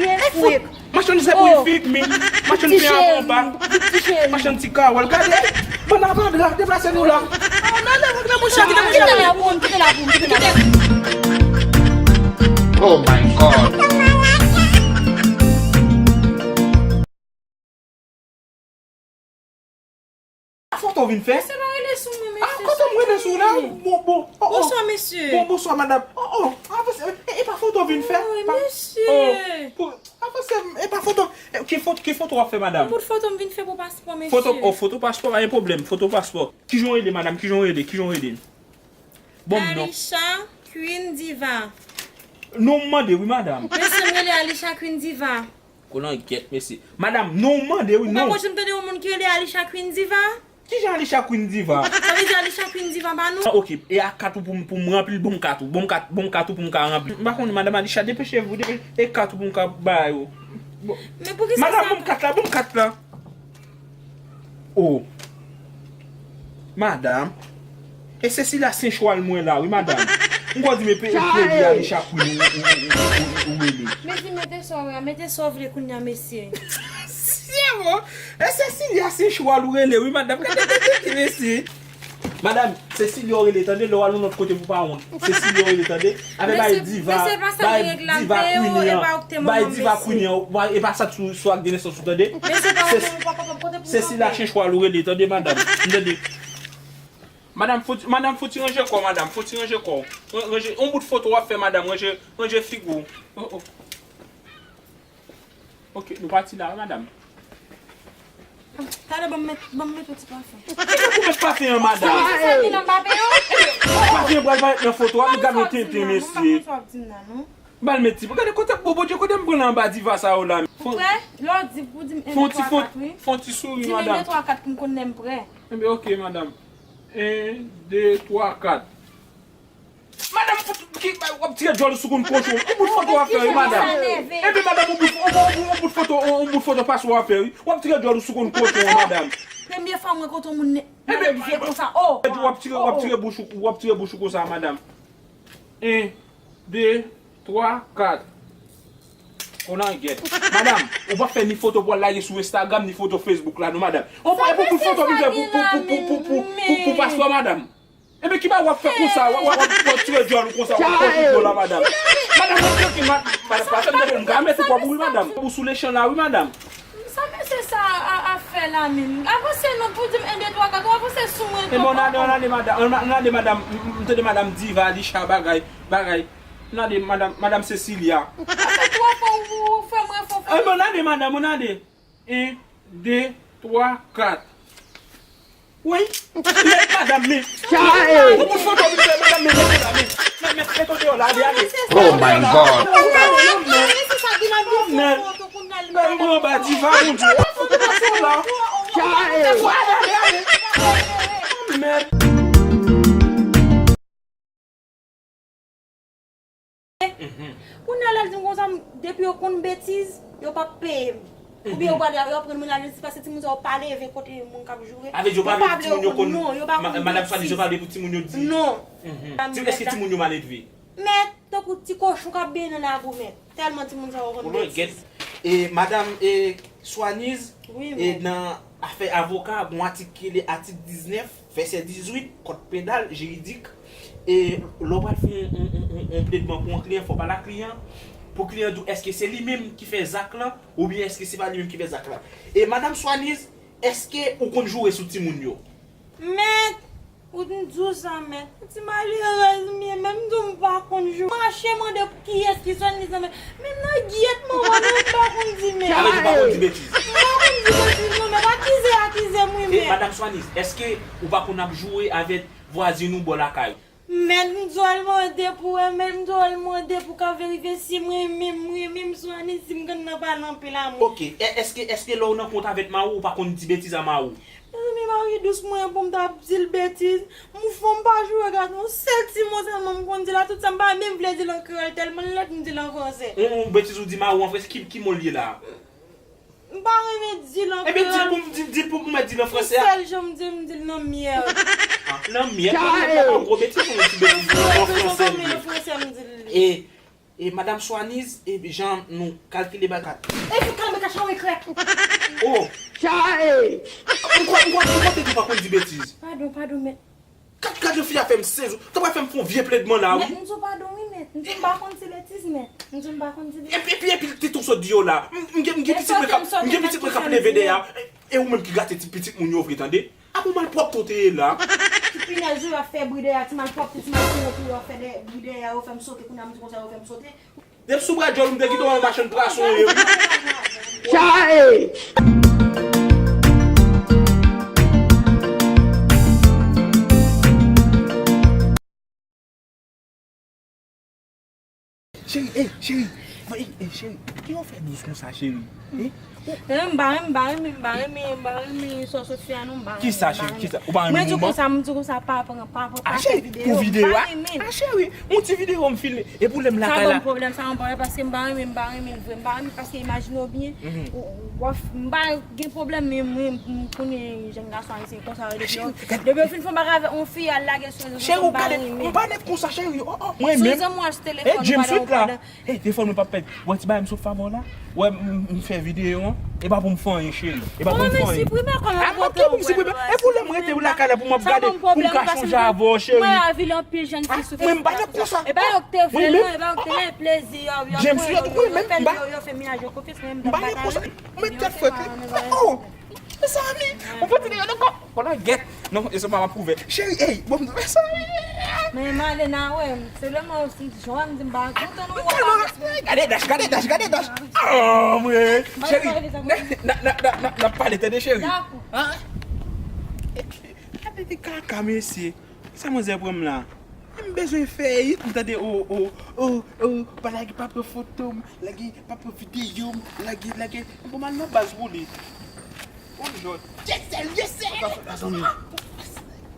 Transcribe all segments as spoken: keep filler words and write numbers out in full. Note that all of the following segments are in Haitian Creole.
ye, frè. Machann zèb wi, figi mi. Machann pen anba. Machann ti kawòl. Gade. Bann avadra, deplase nou la. Oh, non, non, non, mouche, kite, kite la pou m, kite la pou m, kite la pou m. Oh my God. Foto w vin fè? Mesye pa rele sou mwen, mesye. Ah, kote m rele sou w la? Bon, bon. Oh, oh. Bonswa, mesye. Bon, bonswa, madanm. Oh, oh. Avanse. E, e pa foto w vin fè? Wi, mesye. Oh, pou, avanse, e pa foto. E, ki foto, ki foto w ap fè, madanm? Yon bout foto m vin fè pou paspò, mesye. Foto, oh, foto paspò, pa gen pwoblèm. Foto paspò. Kijan w rele, madanm? Kijan w rele? Kijan w rele? Bon, non. Alisha Queen Diva. Non, m mande, wi, madanm. Mesye, m rele Alisha Queen Diva. Kolangyèt, mesye. Madanm, non, w mande, wi, non. Ou pa konn janm tande yon moun ki rele Alisha Queen Diva? Kijan Alisha Queen Diva? Sa vle di Alisha Queen Diva pa nou? Ah, ok. E a kat ou pou m, pou m ranpli l, bon kat ou. Bon kat, bon kat ou pou m ka ranpli. M pa konnen, madanm Alisha, depeche vou, depeche. E kat ou pou m ka bay ou. Bon. Men poukisa sa? Madanm, bon kat la, bon kat la. Oh. Madanm. E Cecilia Senchwal mwen la, wi, madanm. M kwè di men pe, pe di Alisha Queen ou, ou, ou, ou, ou, ou rele. Mesye, mete sa w vle, mete sa w vle kounye a, mesye. Sye, bon. E Cecilia Senchwal ou rele, wi, madanm. Gade, gade, gade, mesye. Madanm, Cecilia w rele, tande, lè w al yon lòt kote pou pa wont. Cecilia w rele, tande. Avè bay diva, bay diva Queen an. Bay diva Queen an. E pa sa sou, sou ak de nesans ou, tande. Cecilia Senchwal ou rele, tande, madanm. Tande. Madanm, fò ti, madanm, fò ti ranje kò w, madanm, fò ti ranje kò w. Ran-, ranje, yon bout foto w ap fè, madanm, ranje, ranje figi w. Oh, oh. Ok, nou pati la, wi, madanm. Talè, ban m met, ban m met yon ti pafen. Ki pou met pafen an, madanm? Pafen pral parèt nan foto a, nou gade yon tenten, mesye. Bal met ti, gade kote, bon, Bondye, kote m pran anba diva sa yo la. Ou prè? Lè w di, pou di m en, de, twa, kat, wi. Fon ti souri, madanm. Di m en, de, twa, kat pou m konn lè m prè. Enben, ok, madanm. En, de, twa, kat. Madanm, fout, ki, w ap tire djòl ou sou konn kochon. Yon bout foto w ap fè, wi, madanm. Enben, madanm, yon bout, yon, yon, yon bout foto, yon, yon bout foto paspò w ap fè, wi. W ap tire djòl ou sou konn kochon, madanm. Premye fwa m wè kote yon moun ne-, nèg vye konsa. Oh! W ap tire, w ap tire bouch ou, w ap tire bouch ou konsa, madanm. En, de, twa, kat. Kolangyèt. Madanm, ou pa fè ni foto pou al lage sou Instagram, ni foto Facebook la, non, madanm. Ou pa, e pou, pou foto m fè pou, pou, pou paspò, madanm. Enben, ki bagay w ap fè konsa? W ap, w ap, w ap, w ap tire djòl ou konsa, w ap pòt ou la, madanm. Madanm, w ap tire, madanm, pa fè m tande, m ka mete kòb ou, wi, madanm. Ou sou lechan la, wi, madanm. Sa mesye sa a, a fè? Fè la menm. Avanse non, pou di m en, de, twa, kat, ou avanse sou mwen. E bon, n ale, n ale, madanm, n ale, madanm, m, m tande madanm Diva, Alicha, bagay, bagay. N ale, madanm, madanm Cecilia. Sa fè twa fwa ou, ou fè mwen fò. E bon, n ale, madanm, n ale. En, de, twa, kat. Woy, men madanm, men. Ou pou foto vin fè madanm, men, men, men, men, men, men, foto la, ale, ale. Oh my God. Men, men, men, men, mwen anba Diva, Bondye. Foto la. Ale, ale, ale. Men. Kounye a la, l di m konsa, depi yo konn betiz, yo p ap peye m. Oubyen yo prale, yo ap rann mwen lajistis paske timoun sa yo pa leve kote moun k ap joure. Avè di yo pa vle pou timoun yo konn, non, yo pa konn betiz. Madanm Swanis, yo pa vle pou timoun yo di. Non. Ti, èske timoun yo mal elve? Mèt, tankou ti kochon k ap benyen nan lakou, mèt. Tèlman timoun sa yo konn betiz. E madanm, e, Swanis, e nan afè avoka, gon atik ki rele atik diznèf, vèsè dizuit, kòd penal, jiridik. E lè w pral fè yon, yon, yon, yon, yon pledman pou yon kliyan, fò w pale ak kliyan, pou kliyan di w èske se li menm ki fè zak lan, oubyen èske se pa li menm ki fè zak lan. E madanm Swanis, èske ou konn joure sou timoun yo? Mèt, ou di m di w sa, mèt. Ou ti malerèz m ye, menm m di w m pa konn joure. Mache mande pou kiyès ki Swanis lan, mèt. Menm nan gyèt manman nou, m pa konn di, mèt. Avè di w pa konn di betiz. M pa konn di betiz, non, mèt. Akize, akize m, wi, mèt. E madanm Swanis, èske ou pa konn ap joure avèk vwazin ou bò lakay? Mèt, m di w al mande pou wè, mèt, m di w al mande pou ka verifye si mwen menm, mwen menm Swanis, si m konn nan pale anpil a mwen. Ok, e, èske, èske lè w nan kont avèk mari w, ou pa konn di betiz a mari w? Mezanmi, mari dous mwen pou m ta ap di l betiz. M fò m pa joure, gade, yon sèl ti mo sèlman m konn di la, tout sa m pa menm vle di l an kreyòl, tèlman l lèd m di l an fransè. Yon, yon betiz ou di mari w an fransè, ki, ki mo l ye la? M pa renmen di l an kreyòl. Ebyen, di l pou m, di, di l pou m mèt di l an fransè a. Yon sèl jan m di l, m di l nan myèd. Ah, nan myèd? Nan myèd, pa yon gwo betiz, yon ti betiz an fransè, m di l. An fransè, m di l li. E, e madanm Swanis, e jan nou kalkile bagay. E pou kalme kachon ekrèk. Oh! Chae! M kwè, m kwè, m kwè te di w pa konn di betiz. Padon, padon, mèt. Kat, kat, jan fi a fè m sezi. Ou ta pral fè m fè yon vye pledman la, wi. Mèt, m di w padon, wi, mèt. M di w m pa konn di betiz, mèt. M di w m pa konn di betiz. Epi, epi, epi, ti tou sot di yo la. M, m gen, m gen pitit mwen k ap, m gen pitit mwen k ap leve dèyè a. E, e ou menm ki gate ti pitit moun yo vre, tande. A bon malpwòpte w te ye la. Ti pinèz yo, y ap fè bri dèyè a, ti malpwòpte, ti malpwòpte yo ap fè dè-, bri dèyè a, yo fè m sote, kounye a m di konsa, yo fè m sote. Depi sou bra djòl ou m te kite w yon machann pwason ye wi. Chae! Cheri, ey, cheri. Ey, ey, cheri. Kijan w fè dous konsa, cheri? Eh? Eh, m pa renmen, m pa renmen, m pa renmen, m pa renmen sa w sot fè a non, m pa renmen. Kisa, cheri? Kisa? Ou pa renmen moman? Mwen di w konsa, m di w konsa, pa pran, pa pran, pa fè videyo, m pa renmen. Ah, cheri, pou videyo a? Ah, cheri, yon ti videyo m filme. E pou lè m lakay la? Sa ban m pwoblèm, sa ban m pwoblèm, paske m pa renmen, m pa renmen l vre, m pa renmen, paske imajine w byen, w, w, m pa gen pwoblèm, men mwen, m konnen jèn gason ayisyen konsa yo, depi yo, depi yo fin fè yon bagay avèk yon fi, al lage sou rezo sosyo, m pa renmen. Cheri, ou gade, m pa nèt konsa, cheri, oh, oh, mwen menm. Sou zanmi w achte telefòn, ou pa dan, ou pa dan. Hey, telefòn mwen p ap pèdi. Wè ti bagay m sot fè avè w la? Wè m, m, m fè videyo an? E pa pou m fè anyen, cheri. E pa pou m fè anyen. Ah, ok, pou m siprime. E pou lè m rete lakay la pou m ap gade, pou m ka chonje avè w, cheri. Mwen avili anpil jèn fi sou Facebook. Mwen m pa t ap konsa. E pa yo k te vle l non, e pa yo k te gen plezi yo, yo pran yo, yo fè l, yo, yo fè mennaj yo konfyans, men m pa t ap konsa. Mwen tèt frèt wi. Oh! Mezanmi, ou pran ti nèg ankò. Konan gèt. Non, e sèlman m ap pwouve. Cheri, ey, bon, mezanmi. Men Malena, wè, se lè mwen osi jwenn, di m pa kontan non, wè pa. Gade Dash, gade Dash, gade Dash. Oh, mwen. Cheri, n a, n a, n a, n a, n ap pale, tande, cheri. Dakò. Hein? Gade ti kaka, mesye. Sa manzè pran m la. M bezwen fè it, m tande, oh, oh, oh, oh, pa lage, pa pran foto m, lage, pa pran videyo m, lage, lage. Bon, m al nan baz pou li. Bonjou. Jesèl, Jesèl!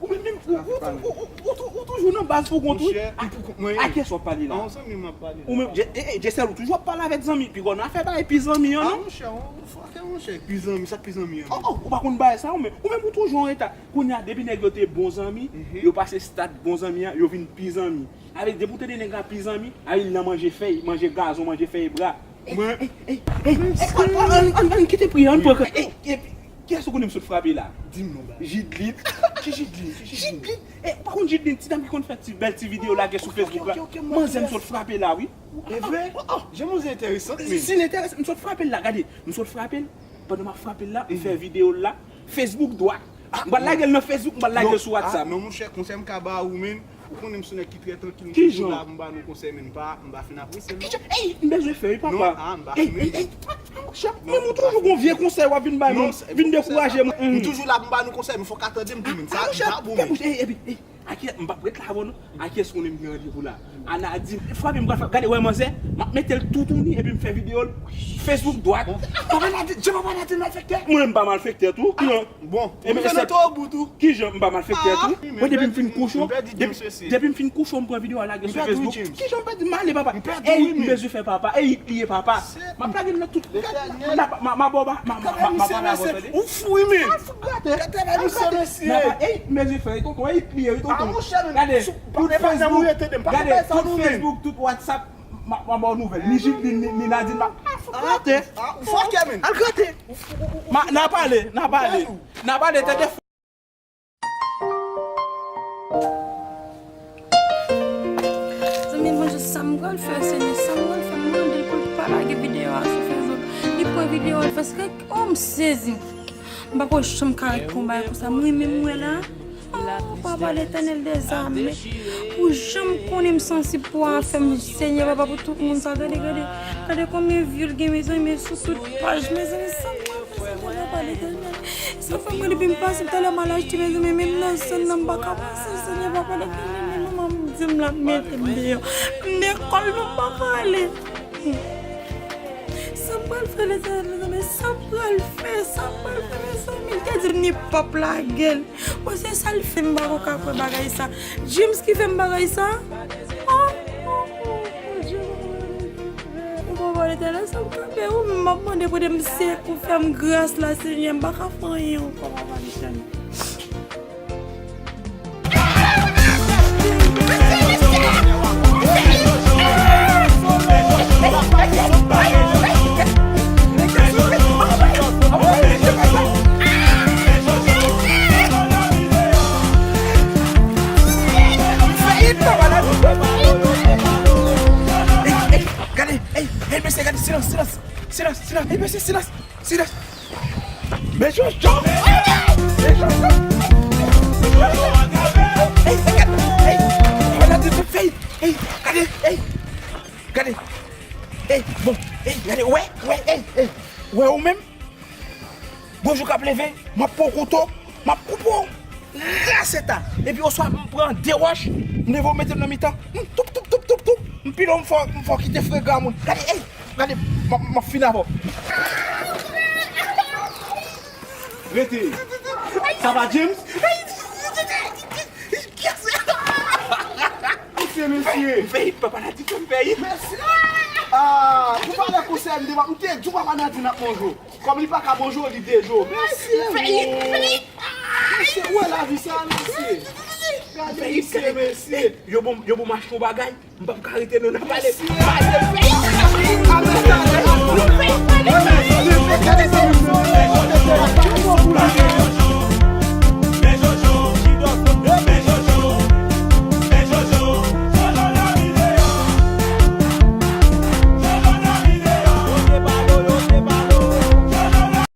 Ou menm, menm, ou, ou, ou toujou nan baz pou kont ou? Monchè, m pou kont mwen. A kiyès w ap pale la? A yon zanmi m ap pale la. Ou menm, Je-, eh, eh, Jesèl, ou toujou ap pale avèk zanmi, piga w nan afè bagay pi zanmi an, non? Ah, monchè, ou fè, monchè, pi zanmi, sa k pi zanmi an? Oh, oh, ou pa konn bagay sa, ou menm, ou menm, ou toujou an reta. Kounye a, depi nèg yo te bon zanmi, yo pase stad bon zanmi an, yo vin pi zanmi. Avèk depi w tande nèg la pi zanmi, a li nan manje fèy, manje gazon, manje fèy bra. Mwen. Ey, ey, ey, ey, ann, ann, ann kite pri a, ann pran. Ey, ey, kiyès ou konnen m sot frape la? Di m non, ba. Jidlin. Ki Jidlin? Ki Jidlin? Jidlin. Ey, ou pa konn Jidlin, ti dam ki konn fè ti bèl ti videyo lage sou Facebook la? Manzè m sot frape la, wi. E vre? Jan manzè enteresan, men. Si l enteresan, m sot frape l la, gade. M sot frape l. Pandan m ap frape l la, m fè videyo l la, Facebook dwat. M pral lage l nan Facebook, m pral lage l sou WhatsApp. Non, monchè, konsèy m ka ba ou, men, ou konnen m se yon nèg ki trè trankil, m toujou la pou m ba nou konsèy, men m pa, m pa fin apresye l, non. Ey, m bezwen fè, wi, papa. Non, ah, m pa fin renmen. Ey, ey, monchè, men ou toujou gon vye konsèy w ap vin bay mwen, vin dekouraje mwen. M toujou la pou m ba nou konsèy, men fò w ka tande m tou, men sa, m pa pou mwen. Ey, epi, ey, Akiyès, m p ap ret la avè w non. Akiyès konnen m gen randevou la. Ana di m, frape m pral fè, gade, wè manzè, m ap mete l toutouni epi m fè videyo l. Facebook dwat. Papa Nadin, jan papa Nadin malfektè. Mwen menm m pa malfektè tou. Kijan? Bon, ou fè nan to bout ou. Kijan m pa malfektè tou? Mwen depi m fin kouche w, depi m fin kouche w m pran videyo a lage sou Facebook. Kijan m pèdi m ale papa? Ey, m bezwen fè papa. Ey, li ye papa. M ap lage l nan tout. M a ba w ba, m a ba w ba, m a ba w ba, tande. Ou fou wi men. Gade travay misye mesye. Ey, mesye frè, tonton, ey, pliye wi tonton. Gade, tout Facebook, gade, tout Facebook, tout WhatsApp, m a ba w nouvèl. Ni Jidlin, ni Nadin, m a. Al grate. Al grate. N a pale, n a pale. N a pale, tande. Zanmi m, mwen jis sa m pral fè, Senyè, sa m pral fè, m mande l pou l pa lage videyo a sou Facebook. Li pran videyo a, l fè se kèk, oh, m sezi. M pa ko janm ka ret konba konsa. M renmen m wè la. Oh, papa Letènèl dèzame. Ou janm konnen m sansib pou afè m, Senyè, papa, pou tout moun sa. Gade, gade. Gade konbyen view l gen, mezanmi, sou tout paj. Mezanmi, sa m pral fè, Senyè, papa Letènèl. Sa fè mwen depi m pase talè m al achte mezanmi, menm nan zòn nan m pa ka pase, Senyè papa Letènèl, men manman m di m l ap mete m deyò. M lekòl menm m pa ka ale. Sa m pral fè Letènèl mezanmi, sa m pral fè, sa m pral fè mezanmi, l te di m li p ap lage l. Bon se sa l fè m pa ko ka kwè bagay sa. James ki fè m bagay sa? Oh, oh, oh, Bondye. Ou pa pale talè sa m kanpe ou menm m ap mande pou de m se kou fè m gras la Senyè m pa ka fè anyen ankò papa Letènèl. Gade, ey, ey, mesye, gade, silans, silans, silans, silans, ey, mesye, silans, silans. Men Jojo! Men Jojo! Ey, ey, gade, ey, gade, ey, gade, ey, gade, ey, bon, ey, gade, wè, wè, ey, ey, wè ou menm? Gon jou k ap leve, m ap pran kouto, m ap koupe w ras eta. Epi oswa m pran de wòch, m leve w mete m nan mitan, m toup, toup, toup, toup, toup, m pile w, m fè w, m fè w kite fregan moun. Gade, ey, gade, m ap, m ap fini avè w. Rete. Sa va, James? Mesye, mesye. M fè hit, papa Nadi fè m fè hit. Mesye. Ah, pou pale konsa, m te, m te di w papa Nadi n ap manje w. Kòm li pa ka manje w, li deje w. Mesye, mesye, ou wè lavi sa, mesye. Gade misye, mesye. Yo bon, yo bon m achte yon bagay. M p ap ka rete non, n a pale. Pale, pale, pale, pale.